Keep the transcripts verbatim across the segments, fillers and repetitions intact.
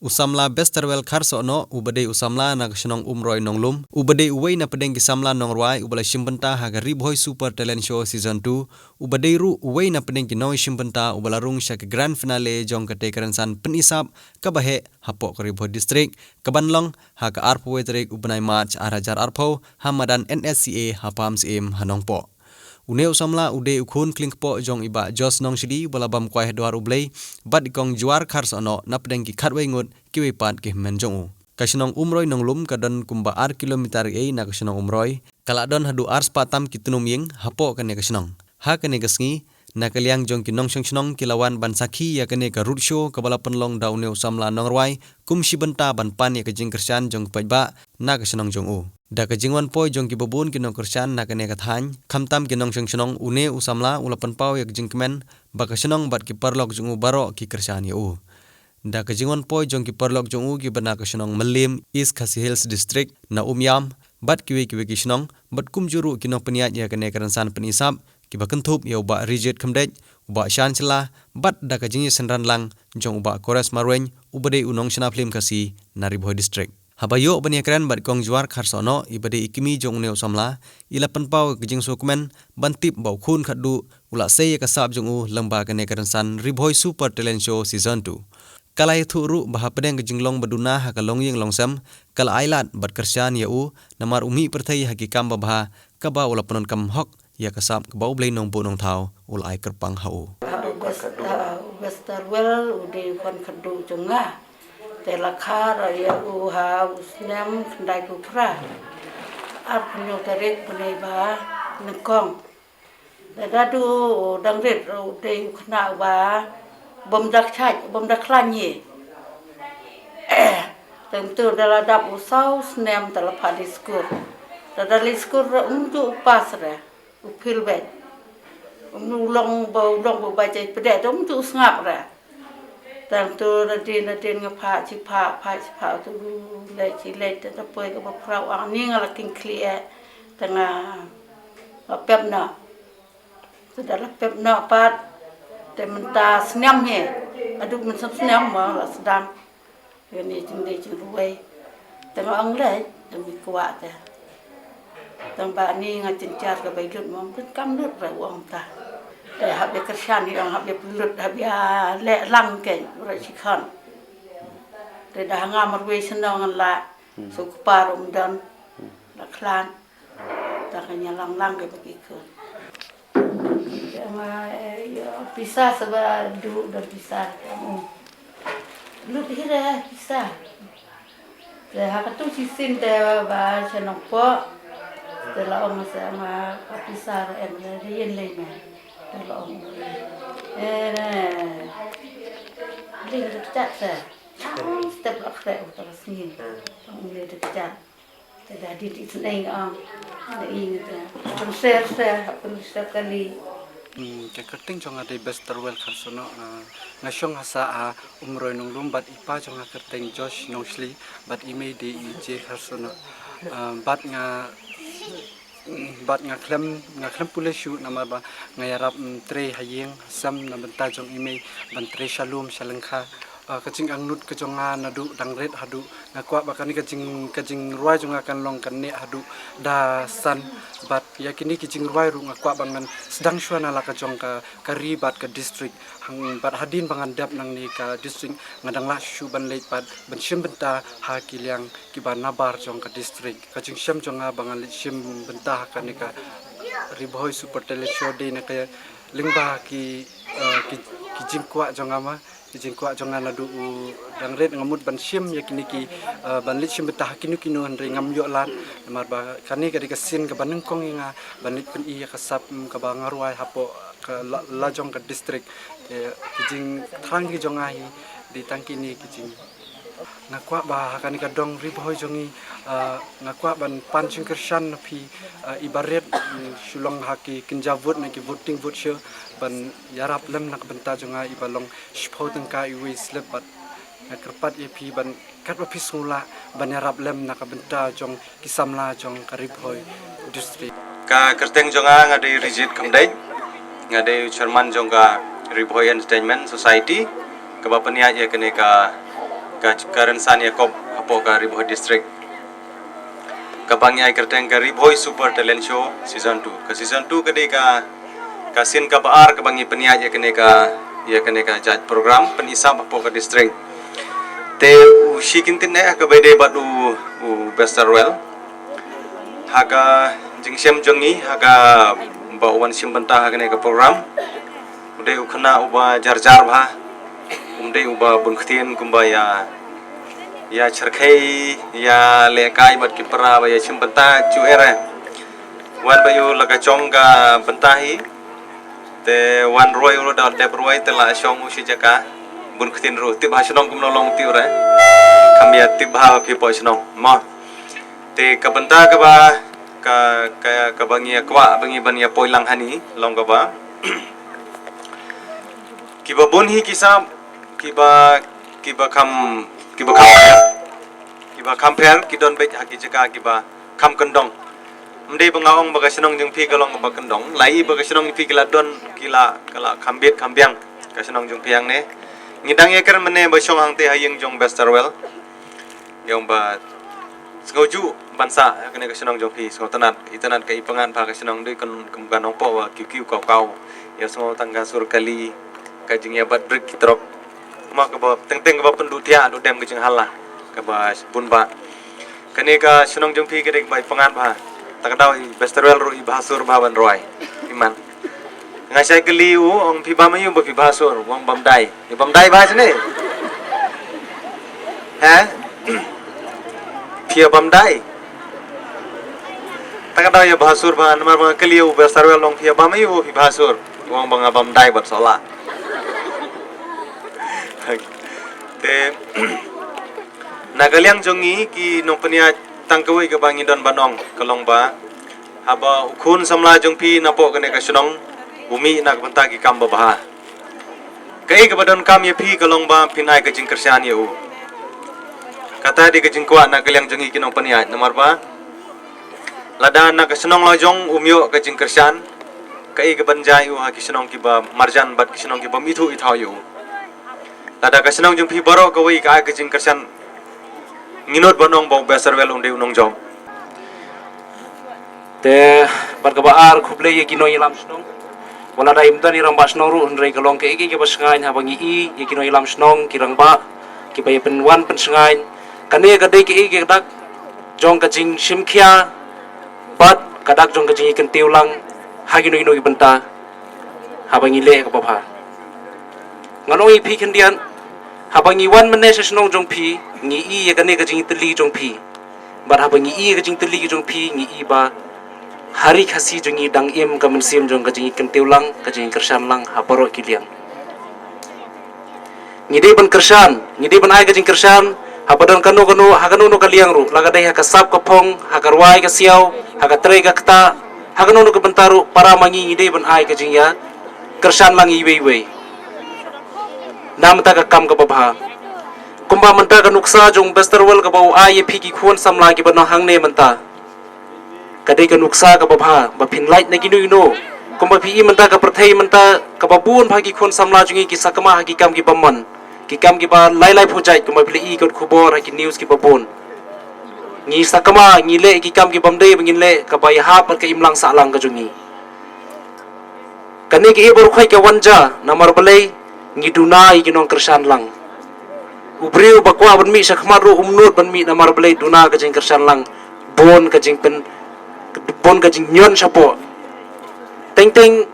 U samla Besterwell Kharsohnoh, uba dei u samla na ka shnong Umroi Nonglum, uba dei uwei na pdeng ki samla nongrwai uba la shim bynta ha ka Ri Bhoi Super Talent Show Season two, uba dei ruh uwei na pdeng ki nongshim bynta uba la rung sha ka Grand Finale jong katei ka rynsan pyni sap kaba heh hapoh ka Ri Bhoi District, kaban long ha ka arphew tarik u bnai March ar hajar arphew ha madan N S C A ha Pamsyiem ha Nongpoh. Une u samla u dei u khun khlingkpoh jong i Bah Josh Nongshli uba la bam kwai ha dwar U Blei bad i Kong Jwar Kharsohnoh na pdeng ki khatwei ngut kiwei pat ki hynmen jong u. Ka shnong Umroi Nonglum ka don kumba ar kilometer ei na ka shnong Umroi, ka la don haduh ar spah tam ki tnum ïing hapoh kane ka shnong. Ha kane ka sngi, na ka liang jong ki nongshong shnong ki la wan ban sakhi ïa kane ka roadshow kaba la pynlong da une u samla nongrwai kum shi bynta ban pan ïa ka jingkyrshan jong ki paidbah na ka shnong jong u. Da ka jingwan poi jong kiba bun ki nongkyrshan na kane ka thaiñ, khamtam ki nongshong shnong, une u samla u la pynpaw ïa ka jingkmen ba ka shnong bad ki paralok jong u baroh ki kyrshan ïa u. Da ka jingwan poi jong ki paralok jong u kiba na ka shnong Mylliem, East Khasi Hills District, na Umiam bad kiwei kiwei ki shnong, bad kumjuh ruh ki nongpynïaid ïa kane ka rynsan pyni sap kiba kynthup ïa u Bah Rijit Khymdeit, u Bah Shan Shylla, bad da ka jingïasynran lang jong u Bah Kores Marwein, uba dei u nongshna phlim Khasi na Ri Bhoi District. Haba ïoh ban ïakren bad i Kong Jwar Kharsohnoh, iba dei i kmie jong une u samla, i la pynpaw ka jingsngewkmen ban tip ba u khun khatduh u la sei ïa ka sap jong u lyngba kane ka rynsan Ri Bhoi Super Talent Show Season two. Ka la ïathuh ruh ba hapdeng ka jinglong ba duna ha ka longïing longsem, ka la ailad bad kyrshan ïa u namar u mih pyrthei ha ki kam babha kaba u la pyndonkam hok ïa ka sap kaba U Blei Nongbuh Nongthaw u la ai kyrpang ha u. Ha u West-, ha u Westerwell u dei u khun khatduh jong nga. Te la khar ïa u ha u snem khyndai phew phra. Arphew hynñiew tarik bnai ba nyngkong. Te da duh u dang rit u dei u khynnah uba bym da kjat, bym da khlaiñ hi. Te mynta da la dap u saw snem te la phah leit skul. Te da leit skul re um ju pass re. U phil beit. Um ju long ba, u long ba ba jai pdeng, te um ju sngap re. Tang tu da dien da dien nga phah shi phah, phah shi phah tu leit shi leit, te da poi kaba phra u ong ani nga la king khlieh eh. Te nga, nga pep noh. Te da la pep noh pat. Te mynta snem hi. Haduh mynshem snem mo la sdang. Kane jingdei jingrwai. Te nga ong lei, te mi kwah te. Tang ba ani nga jynjar ka bai lut mo, pyn kam lut re u ong ta. Te hap ïa kyrshan hi ong, hap ïa pynlut, hap ïa leh lang kein, re shi khon. Te da ha nga marwei shnong ngan lah, so kpa ruh ym don, la khlad. Te ka ïa lang lang ka ba ki khun. Te nga, eh, ïa pisa sa ba duh don pisa. Lut hi re pisa. Te ha katu shisien te ba sha Nongpoh. Te la ong sa nga ka pisa re em re de ïen lei me. Te la ong. Eh, ne. Lei de kjat te. Step la kre u ta sngi. Ong lei de kjat. Te da dei ti sneng ong. Da ing te. Pynser ser, pynser kali. Hmm, ka kyrteng jong nga dei Besterwell Kharsohnoh, ah, nga shong ha sah ha Umroi Nonglum bad i pa jong nga kyrteng Josh Nongshli bad i mei dei i J Kharsohnoh. Ah, bad nga, bad nga khlem, nga khlem pule shuh namar ba nga ïarap, mm, trei ha ïing ha sem na bynta jong i mei ban trei sha lum sha lyngkha. Ah, ka jingangnud ka jong nga naduh dang rit haduh nga kwah ba kane ka jing, ka jingrwai jong nga kan long kan neh haduh da san bad ïa kine ki jingrwai ruh nga kwah ba ngan sdang shuwa na la ka jong ka, ka ri bad ka district. Hang bad hadien ba ngan dep nangne ka district nga dang lah shuh shuh ban leit bad ban shim bynta ha ki liang kiba nabar jong ka district. Ka jingshem jong nga ba ngan leit shim bynta ha kane ka Ri Bhoi Super Talent Show dei na ka lyngba ki, eh, ki, ki jingkwah jong nga ma. Ki jingkwah jong nga naduh u dang rit nga mut ban shim ïa kine ki, eh, ban leit shim bynta ha kino kino hynrei ngam ïoh lad namar ba kane ka dei ka sien kaba nyngkong ïa nga ban leit pyni ïa ka sap, mm, kaba nga rwai hapoh ka la, la jong ka district. Te ki jingthrang ki jong nga hi dei tang kine ki jing. Nga kwah ba ha kane ka dong Ri Bhoi jong ngi, eh, nga kwah ban pan jingkyrshan na phi, eh, i barit, mm, shu long ha ki kynja vote na ki voting vote sha ban ïarap lem na ka bynta jong nga iba long shiphew tyngka iwei slip bad nga kyrpad ïa phi ban katba phi sngewlah ban ïarap lem na ka bynta jong ki samla jong ka Ri Bhoi District. Ka kyrteng jong nga nga dei Rijit Khymdeit, nga dei u chairman jong ka Ri Bhoi Entertainment Society kaba pynïaid ïa kane ka ka, ka rynsan ïakob hapoh ka Ri Bhoi District. Kaba ngi ai kyrteng ka Ri Bhoi Super Talent Show Season two. Ka Season two ka dei ka, ka sien kaba ar kaba ngi pynïaid ïa kane ka, ïa kane ka jait program pynisap hapoh ka district. Te u shi kyntien eh kaba ïadei bad u, u Bester Well. Ha ka jingshem jong ngi, ha kaba u wan shim bynta ha kane ka program, u dei u khynnah uba jar jar bha. Um dei uba bun ktien kumba ïa, ïa cherkhei, ïa lehkai bad ki para ba ïa shim bynta ju ere. Wan ba ïu la ka jong ka bynta hi. Te wan rwai u da dep rwai te la shong u shi jaka. Bun ktien ruh, tip ha shnong kumno long tip re. Kam ïa tip ha phi poh shnong. Mo. Te ka bynta kaba, ka, ka, kaba ngi ïa kwah ba ngi ban ïa poi lang hani long kaba, kiba bun hi ki sap, kiba, kiba kham, kiba kham pher, kiba kham pher, ki don beit ha ki jaka kiba kham kyndong. Ym dei ba nga ong ba ka shnong jong phi ka long kaba kyndong, la i ba ka shnong jong phi ki la don, ki la, ka la kham bit kham biang ka shnong jong phi hangne. Ngi dang ïa kren mynne ba shong hangte ha ïing jong Bester Well. Ïa ong ba sngewjuh ban sah ha kane ka shnong jong phi, sngewtynnat, itynnat ka i pyngngad bha ka shnong, dei kan kum ka nongpoh ba kiew kiew kaw kaw. Ïa sngew tang ka sur kali, ka jingïabat brik ki trok. Ma kaba teng teng kaba pynduh thiah duh dem ka jinghala kaba bun ba. Kane ka shnong jong phi ka dei kaba i pyngngad bha. Ta ka daw i Bester Well ruh i bha sur bha ban rwai. I man. Nga shait kylli u, ong phi bam aïu ba phi bha sur, u ong bam dai. Ïa bam dai bha shane? He? Phi ïa bam dai? Ta ka daw ïa bha sur bha, namar ba nga kylli u Bester Well, ong phi ïa bam aïu ba phi bha sur, u ong ba nga bam dai bad sohla. Te na ka liang jong ngi ki nongpynïaid, tang kawei kaba ngi don ban ong ka long ba, haba u khun samla jong phi napoh kane ka shnong u mih na ka bynta ki kam babha, kaei kaba donkam ïa phi ka long ba phin ai ka jingkyrshan ïa u. Kata dei ka jingkwah na ka liang jong ngi ki nongpynïaid, namar ba lada na ka shnong la jong um ïoh ka jingkyrshan, kaei kaban jia ïa u ha ki shnong kiba marjan bad ki shnong kibym ithuh ithaw ïa u. Lada ka shnong jong phi baroh kawei ka ai ka jingkyrshan, ngi nud ban ong ba u Bester Well un dei u nongjop. Te bad kaba ar, khublei ïa ki nongïalam shnong. Wat lada im don i rangbah shnong ruh, hynrei ka long kaei kaei kaba shngaiñ haba ngi i ïa ki nongïalam shnong, ki rangbah kiba ïa pynwan pynshngaiñ. Kane ka dei kaei ka dak jong ka jingshim khia bad ka dak jong ka jingïakyntiew lang ha kino kino ki bynta. Haba ngi leh kaba bha, ngan ong ïa phi khyndiat, haba ngi wan mynne sha shnong jong phi, ngi i ïa kane ka jingtylli jong phi. Bad haba ngi i ïa ka jingtylli jong phi, ngi i ba ha ri Khasi jong ngi dang im ka mynsiem jong ka jingïakyntiew lang, ka jingkyrshan lang ha baroh ki liang. Ngi dei ban kyrshan, ngi dei ban ai ka jingkyrshan haba don kano kano, ha kano kano ka liang ruh, la ka dei ha ka sap ka phong, ha ka rwai ka siaw, ha ka trei ka ktah, ha kano kano ka bynta ruh, para ma ngi ngi dei ban ai ka jingïakyrshan lang iwei iwei. Na mynta ka kam kaba bha, kumba mynta ka nuksa jong Bester Well kaba u ai ïa phi ki khun samla kiba nang hangne mynta, ka dei ka nuksa kaba bha ba phin lait na kino kino. Kumba phi i mynta ka pyrthei mynta kaba bun bha ki khun samla jong ngi ki sakma ha ki kam kiba mon, ki kam kiba lai lai phew jait, kumba phi la i kot khubor ha ki news kiba bun. Ngi sakma, ngi leh ki kam kibym dei ba ngin leh, kaba ïahap bad ka imlang sahlang ka jong ngi. Kane kaei baroh khoit ka wan ja namar balei? Ngi duna ïa ki nongkyrshan lang. U briew ba kwah ban mih sha khmat ruh um nud ban mih namar balei? Duna ka jingkyrshan lang. Bun ka jingpyn, bun ka jingñion shapoh. Teng teng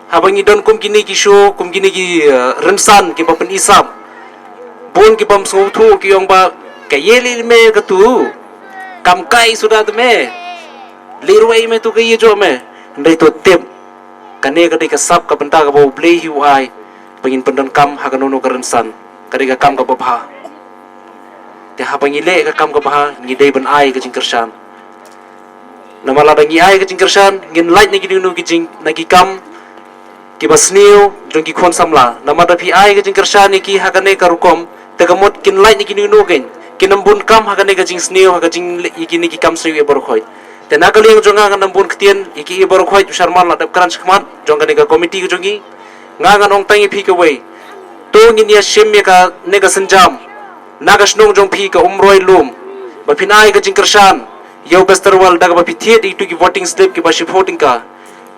haba ngi don kum kine ki show, kum kine ki, eh, rynsan kiba pynisap, bun kibym sngewthuh ki ong ba ka ïa leh me katu, kam kai suda te me, leh ruh me tu ka ïa jong me. Hynrei to tip, kane ka dei ka sap ka bynta kaba U Blei hi u ai ba ngin pyndonkam ha kano kano ka rynsan. Ka dei ka kam kaba bha. Te haba ngi leh ka kam kaba bha, ngi dei ban ai ka jingkyrshan. Namar lada ngi ai ka jingkyrshan, ngin lait na kino kino ki jing, na ki kam kiba sniew jong ki khun samla. Namar da phi ai ka jingkyrshan ïa ki ha kane ka rukom, te ka mut kin lait na kino kino kein, kin ym bun kam ha kane ka jingsniew, ha ka jing, ïa kine ki kam sniew ïa baroh khoit. Te na ka liang jong nga ngan ym bun ktien ïa ki ïa baroh khoit, u Sharma la dep kren shakhmat jong kane ka komiti ka jong ngi. Nga ngan ong tang ïa phi kawei. To ngin ïa shim ïa kane ka sienjam. Na ka shnong jong phi ka Umroi Lum, ba phin ai ka jingkyrshan ïa u Bester Wal da kaba phi thied ïa kitu ki voting slip kiba shiphew tyngka.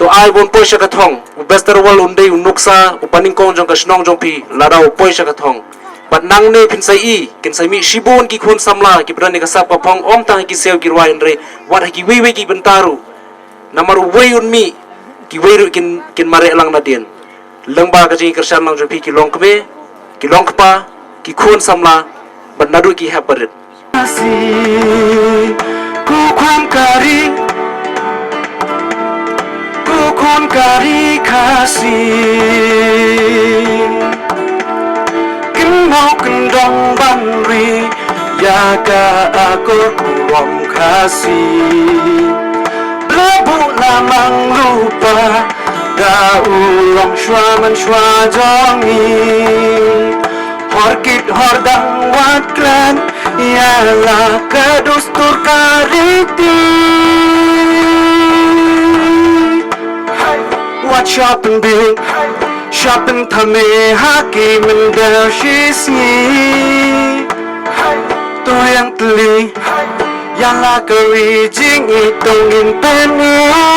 To ai ban poi sha ka thong. U Bester Wal un dei u nuksa uba nyngkong jong ka shnong jong phi lada u poi sha ka thong. Bad nangne phin sa ïohi, kin sa mih shibun ki khun samla kiba don ïa ka sap ka phong, ym tang ha ki siew ki rwai hynrei wat ha kiwei wei ki bynta ruh. Namar uwei un mih, kiwei ruh kin, kin mareh lang nadien. Lyngba ka jingkyrshan lang jong phi ki longkmie, ki longkpa, ki khun samla, bad naduh ki hep barit. Khasi, ko khun ka ri, ko khun ka ri Khasi. Kynmaw kyndong ban ri ïa ka akor burom Khasi. Ba la buh la mang lypa da u longshuwa manshuwa jong ngi. Hor kit hor dang wat kren ïa la ka dustur ka riti. Wat sha pynbiang, sha pynthame ha ki mynder shisngi. To ïeng tylli ïa la ka ri jingïeit to ngin pynïeng.